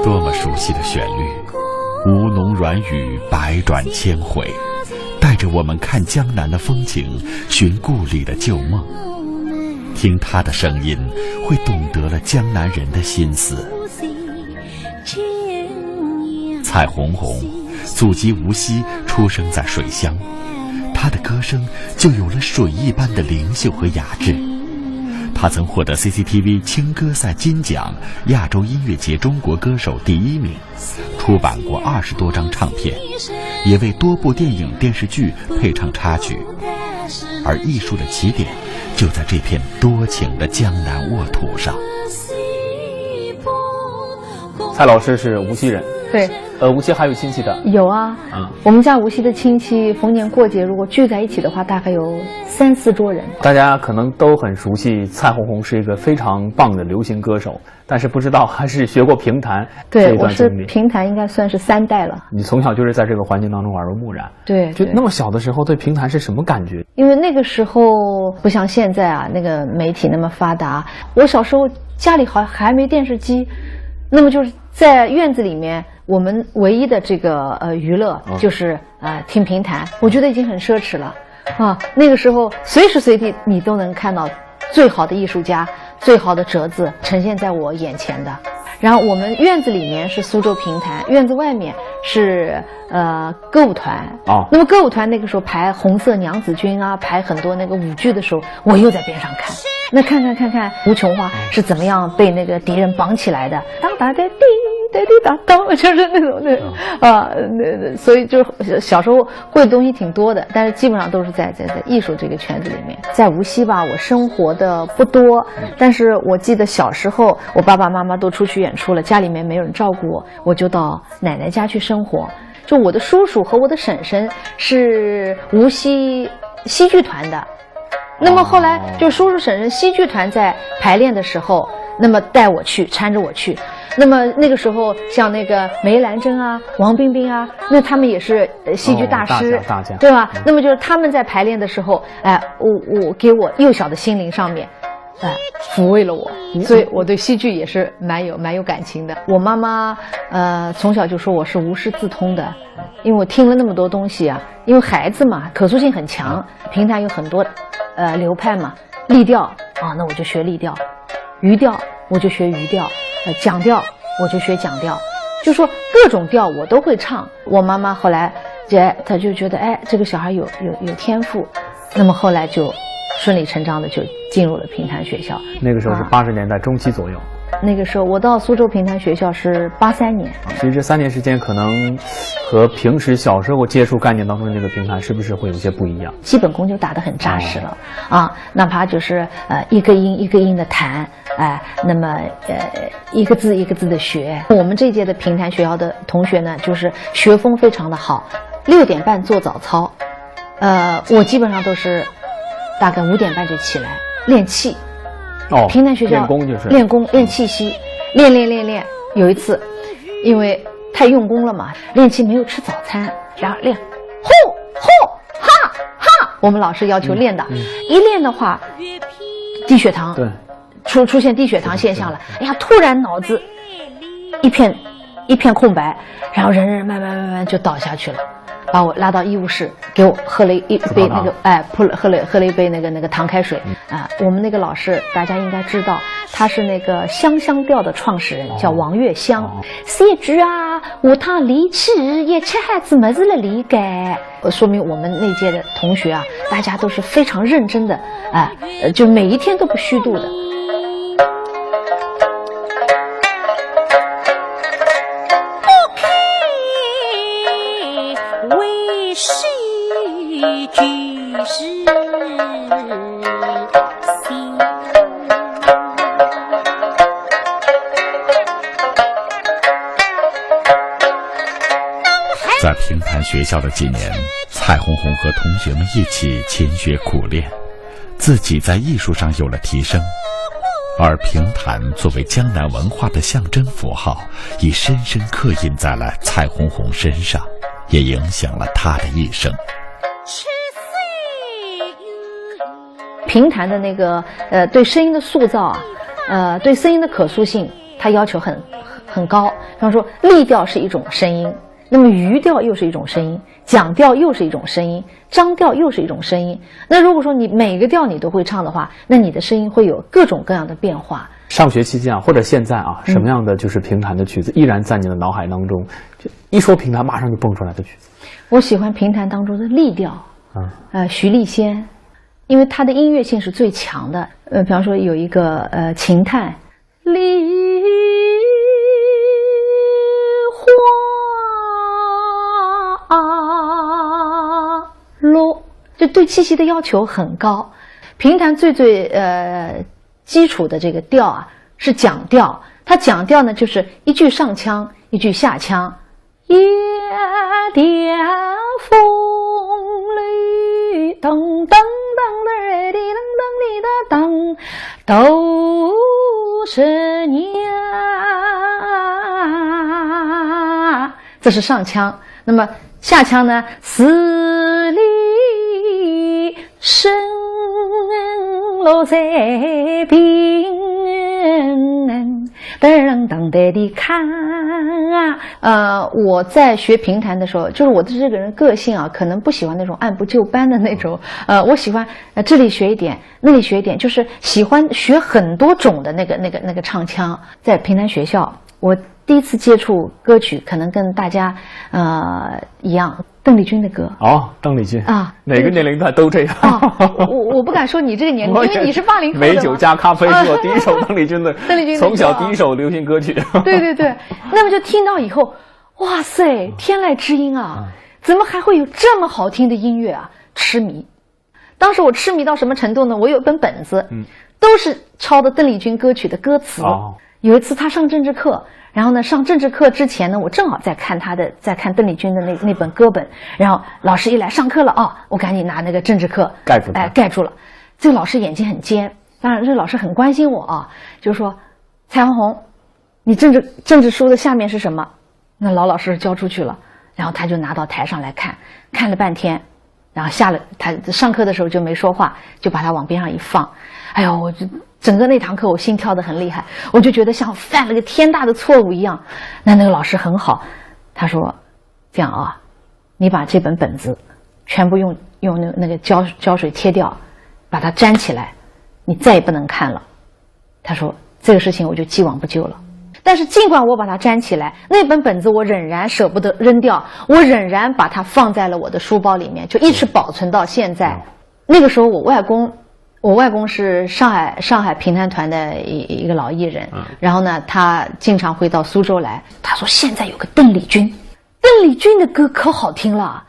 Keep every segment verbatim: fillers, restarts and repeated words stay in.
多么熟悉的旋律，吴侬软语百转千回，带着我们看江南的风景，寻故里的旧梦。听她的声音，会懂得了江南人的心思。蔡红红，祖籍无锡，出生在水乡，她的歌声就有了水一般的灵秀和雅致。她曾获得C C T V青歌赛金奖、亚洲音乐节中国歌手第一名，出版过二十多张唱片，也为多部电影电视剧配唱插曲。而艺术的起点就在这片多情的江南沃土上。蔡老师是无锡人，对，呃，无锡还有亲戚的，有啊，啊，我们家无锡的亲戚逢年过节如果聚在一起的话，大概有三四桌人。大家可能都很熟悉蔡红红是一个非常棒的流行歌手，但是不知道还是学过评弹这对，一段经历。我是评弹应该算是三代了。你从小就是在这个环境当中耳濡目染，对，就对那么小的时候对评弹是什么感觉？因为那个时候不像现在啊，那个媒体那么发达。我小时候家里还还没电视机，那么就是在院子里面，我们唯一的这个呃娱乐就是呃听评弹，我觉得已经很奢侈了啊。那个时候随时随地你都能看到最好的艺术家、最好的折子呈现在我眼前的。然后我们院子里面是苏州评弹，院子外面是呃歌舞团。哦那么歌舞团那个时候排《红色娘子军》啊，排很多那个舞剧的时候，我又在边上看。那看看看看，吴琼花是怎么样被那个敌人绑起来的，当当当滴滴滴当当，就是那种那种啊，那那所以就是小时候会的东西挺多的，但是基本上都是在在在艺术这个圈子里面。在无锡吧，我生活的不多，但是我记得小时候我爸爸妈妈都出去演出了，家里面没有人照顾我，我就到奶奶家去生活。就我的叔叔和我的婶婶是无锡戏剧团的，那么后来就叔叔婶婶戏剧团在排练的时候，那么带我去，搀着我去。那么那个时候，像那个梅兰珍啊、王冰冰啊，那他们也是呃戏剧大师，哦大家大家对吧？那么就是他们在排练的时候，哎，我我给我幼小的心灵上面，哎，抚慰了我，所以我对戏剧也是蛮有蛮有感情的。我妈妈呃从小就说我是无师自通的，因为我听了那么多东西啊，因为孩子嘛可塑性很强，评弹有很多呃流派嘛，丽调啊，那我就学丽调，余调我就学余调，呃讲调我就学讲调，就说各种调我都会唱。我妈妈后来，姐她就觉得，哎，这个小孩有有有天赋，那么后来就顺理成章的就进入了评弹学校。那个时候是啊八十年代中期左右。那个时候我到苏州评弹学校是八三年，所以这三年时间，可能和平时小时候接触概念当中的这个评弹，是不是会有些不一样？基本功就打得很扎实了啊，哪怕就是呃一个音一个音的弹，哎，那么呃一个字一个字的学。我们这届的评弹学校的同学呢，就是学风非常的好，六点半做早操，呃，我基本上都是大概五点半就起来练气。哦，评弹学校练功就是练功练气息，练练练练。有一次，因为太用功了嘛，练气没有吃早餐，然后练，呼呼哈哈，我们老师要求练的，一练的话，低血糖，对，出出现低血糖现象了。哎呀，突然脑子一片一片空白，然后人人慢慢慢慢就倒下去了，把我拉到医务室，给我喝了一杯那个哎，喝了喝了喝了一杯那个那个糖开水啊。我们那个老师大家应该知道，他是那个湘香调的创始人，叫王月香。三句啊，下趟练气也吃好子么子了理解。说明我们那届的同学啊，大家都是非常认真的，哎，呃，就每一天都不虚度的。为谁就是心。在评弹学校的几年，蔡红红和同学们一起勤学苦练，自己在艺术上有了提升。而评弹作为江南文化的象征符号，已深深刻印在了蔡红红身上，也影响了她的一生。评弹的那个呃，对声音的塑造啊，呃，对声音的可塑性，它要求很很高。比方说，立调是一种声音，那么余调又是一种声音，讲调又是一种声音，张调又是一种声音。那如果说你每个调你都会唱的话，那你的声音会有各种各样的变化。上学期间啊，或者现在啊，什么样的就是评弹的曲子依然在你的脑海当中？就一说评弹，马上就蹦出来的曲子。我喜欢评弹当中的丽调，啊，呃，徐丽仙，因为她的音乐性是最强的。呃，比方说有一个呃琴叹，丽花落，就对气息的要求很高。评弹最最呃基础的这个调啊是讲调，它讲调呢就是一句上腔，一句下腔。夜调风里噔噔噔噔滴噔噔滴噔噔，都是娘。这是上腔。那么下腔呢？十里深落在平，噔噔噔的看啊。呃，我在学评弹的时候，就是我的这个人个性啊，可能不喜欢那种按部就班的那种。呃，我喜欢呃这里学一点，那里学一点，就是喜欢学很多种的那个那个那个唱腔。在评弹学校，我第一次接触歌曲，可能跟大家呃一样，邓丽君的歌。哦，邓丽君啊，哪个年龄段都这样。啊，我我不敢说你这个年龄，因为你是八零后的嘛。美酒加咖啡是我第一首邓丽君的，邓丽君的歌啊从小第一首流行歌曲。对对对，那么就听到以后，哇塞，天籁之音啊，怎么还会有这么好听的音乐啊？痴迷。当时我痴迷到什么程度呢？我有一本本子，嗯都是抄的邓丽君歌曲的歌词。哦有一次她上政治课，然后呢，上政治课之前呢，我正好在看她的，在看邓丽君的那那本歌本，然后老师一来上课了啊，我赶紧拿那个政治课盖住它哎，盖住了。这个老师眼睛很尖，当然这个老师很关心我啊，就说蔡红红，你政治政治书的下面是什么？那老老实实交出去了，然后他就拿到台上来看，看了半天，然后下了他上课的时候就没说话，就把它往边上一放。哎呦，我就整个那堂课我心跳得很厉害，我就觉得像犯了个天大的错误一样。那那个老师很好，他说这样啊，你把这本本子全部用用那那个胶胶水贴掉，把它粘起来，你再也不能看了。他说这个事情我就既往不咎了。但是尽管我把它粘起来，那本本子我仍然舍不得扔掉，我仍然把它放在了我的书包里面，就一直保存到现在。那个时候我外公，我外公是上海上海评弹团的一一个老艺人，然后呢，他经常会到苏州来。他说现在有个邓丽君，邓丽君的歌可好听了。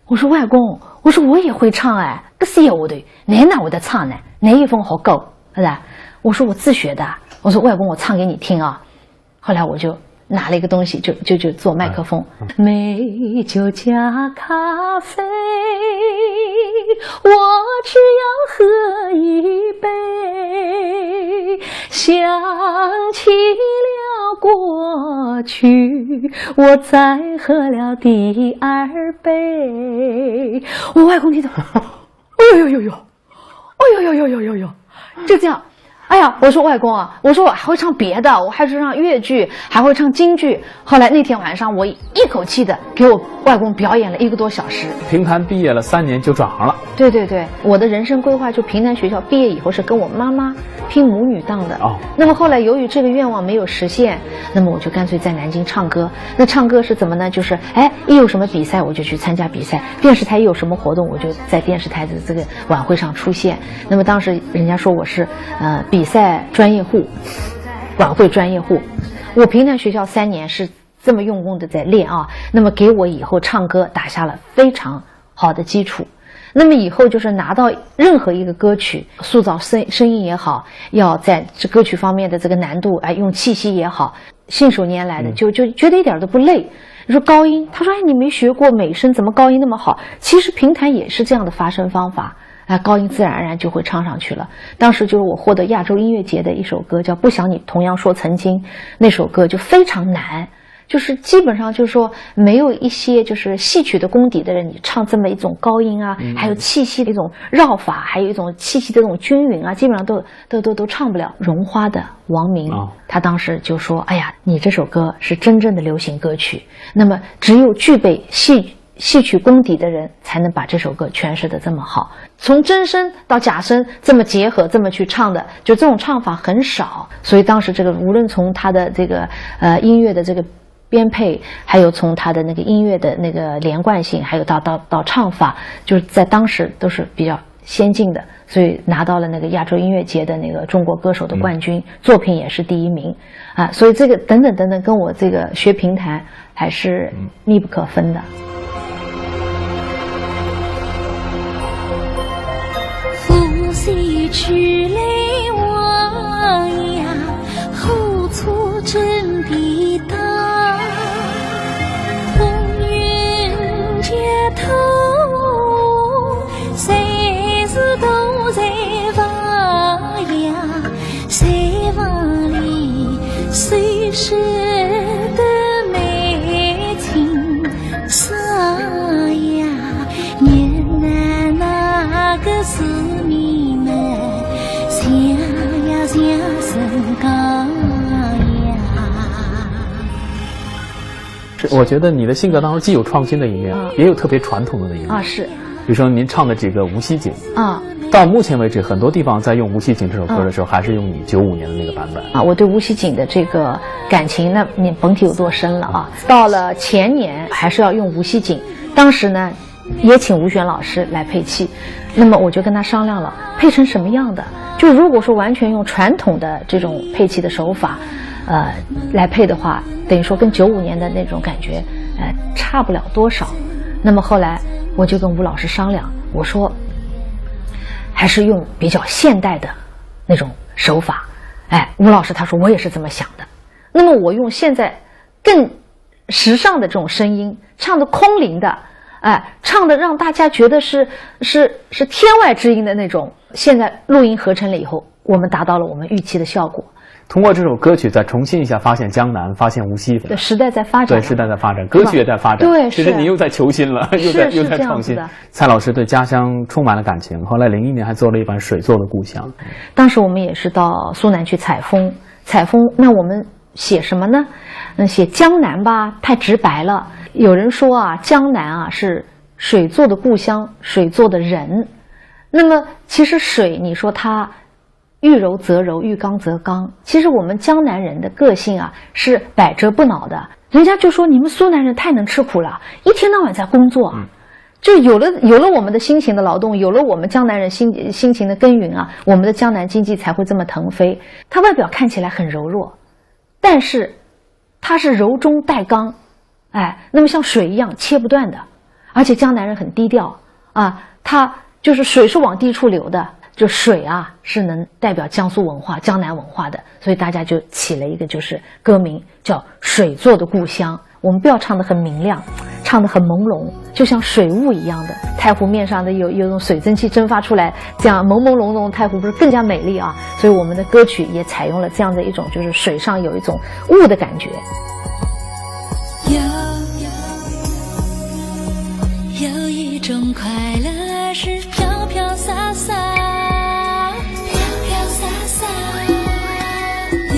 我说外公，我说我也会唱哎，搿是一下头，侬哪会得唱呢？侬一份好歌，是吧？我说我自学的。我说外公，我唱给你听啊。后来我就拿了一个东西，就就就做麦克风。美酒加咖啡，我只要喝一杯，想起了过去，我再喝了第二杯。我外公听到，哎呦呦呦呦，哎呦呦呦呦呦呦，就这样。哎呀，我说外公啊，我说我还会唱别的，我还会唱越剧，还会唱京剧。后来那天晚上，我一口气的给我外公表演了一个多小时。评弹毕业了三年就转行了。对对对，我的人生规划就评弹学校毕业以后是跟我妈妈拼母女档的。哦那么后来由于这个愿望没有实现，那么我就干脆在南京唱歌。那唱歌是怎么呢？就是哎，一有什么比赛我就去参加比赛，电视台一有什么活动我就在电视台的这个晚会上出现。那么当时人家说我是呃比赛专业户，晚会专业户。我评弹学校三年是这么用功的在练啊，那么给我以后唱歌打下了非常好的基础。那么以后就是拿到任何一个歌曲，塑造声声音也好，要在这歌曲方面的这个难度，哎，用气息也好，信手拈来的，就就觉得一点儿都不累。你说高音，他说哎，你没学过美声，怎么高音那么好？其实评弹也是这样的发声方法。哎，高音自然而然就会唱上去了。当时就是我获得亚洲音乐节的一首歌，叫《不想你同样说曾经》，那首歌就非常难，就是基本上就是说没有一些就是戏曲的功底的人，你唱这么一种高音啊，嗯。还有气息的一种绕法，还有一种气息的这种均匀啊，基本上都，都，都，都唱不了。荣花的王明，哦。他当时就说：“哎呀，你这首歌是真正的流行歌曲，那么只有具备戏，戏曲功底的人才能把这首歌诠释得这么好。从真声到假声这么结合，这么去唱的，就这种唱法很少。”所以当时这个，无论从他的这个，呃，音乐的这个编配，还有从他的那个音乐的那个连贯性，还有到，到，到唱法，就是在当时都是比较先进的，所以拿到了那个亚洲音乐节的那个中国歌手的冠军，嗯。作品也是第一名啊。所以这个等等等等，跟我这个学评弹还是密不可分的。嗯。是，我觉得你的性格当中既有创新的一面，啊。也有特别传统的那一面。啊，是。比如说您唱的这个《无锡景》，啊。到目前为止，很多地方在用《无锡景》这首歌的时候，嗯。还是用你九五年的那个版本。啊，我对《无锡景》的这个感情，那你甭提有多深了啊。到了前年，还是要用《无锡景》。当时呢，也请吴璇老师来配器，那么我就跟他商量了，配成什么样的？就如果说完全用传统的这种配器的手法，呃，来配的话，等于说跟九五年的那种感觉，呃，差不了多少。那么后来我就跟吴老师商量，我说，还是用比较现代的那种手法。哎，吴老师他说我也是这么想的。那么我用现在更时尚的这种声音，唱的空灵的，哎，唱的让大家觉得是，是，是天外之音的那种，现在录音合成了以后，我们达到了我们预期的效果。通过这首歌曲再重新一下发现江南，发现无锡。对，时代在发展。对，时代在发展，歌曲也在发展。对，其实您又在求新了，是。又在，是，又在创新。是这样子的。蔡老师对家乡充满了感情，后来零一年还做了一版《水做的故乡》。当时我们也是到苏南去采风，采风，那我们写什么呢？嗯，写江南吧，太直白了。有人说啊，江南啊，是水做的故乡，水做的人。那么其实水，你说它遇柔则柔，遇刚则刚。其实我们江南人的个性啊，是百折不挠的。人家就说你们苏南人太能吃苦了，一天到晚在工作啊。嗯。就有了，有了我们的辛勤的劳动，有了我们江南人辛，辛勤的耕耘啊，我们的江南经济才会这么腾飞。它外表看起来很柔弱，但是它是柔中带刚，哎，那么像水一样切不断的。而且江南人很低调啊，他就是水是往低处流的，就水啊是能代表江苏文化、江南文化的，所以大家就起了一个就是歌名叫《水做的故乡》。我们不要唱得很明亮，唱得很朦胧，就像水雾一样的，太湖面上的有，有种水蒸气蒸发出来，这样朦朦胧胧，太湖不是更加美丽啊？所以我们的歌曲也采用了这样的一种，就是水上有一种雾的感觉。有，有一种快乐是飘飘洒洒，飘飘洒洒。有，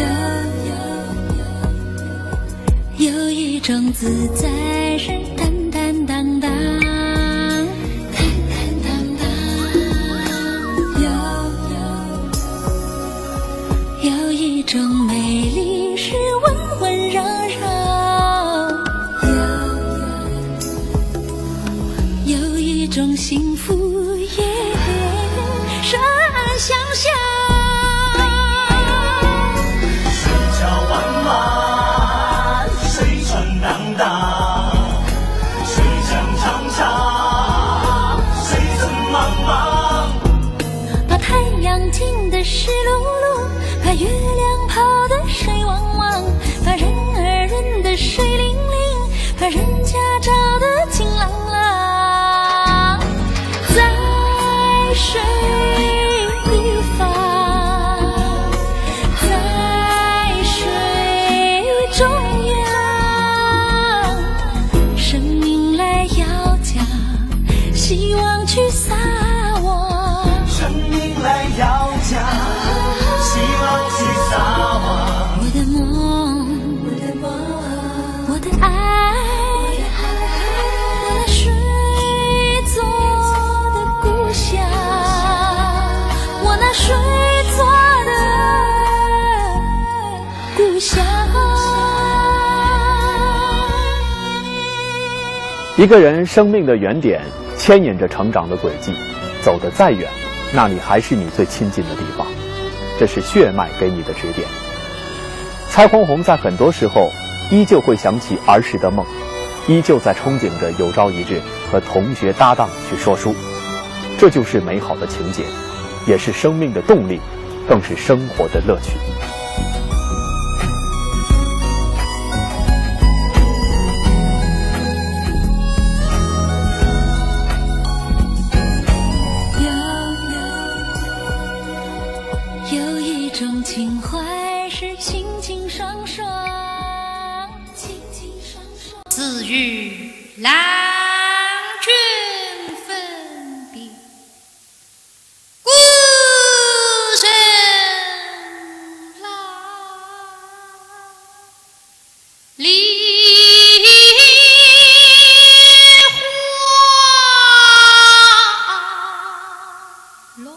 有，有一种自在是坦坦荡荡，坦坦荡荡。有，有，有一种美丽是温温柔柔。有，有。 有一种幸福也是山乡乡。一个人生命的原点牵引着成长的轨迹，走得再远，那里还是你最亲近的地方。这是血脉给你的指点。蔡黄宏在很多时候依旧会想起儿时的梦，依旧在憧憬着有朝一日和同学搭档去说书。这就是美好的情节，也是生命的动力，更是生活的乐趣。有一种情怀是心情上爽，心情上爽。自与郎君分别，故人来。离花落。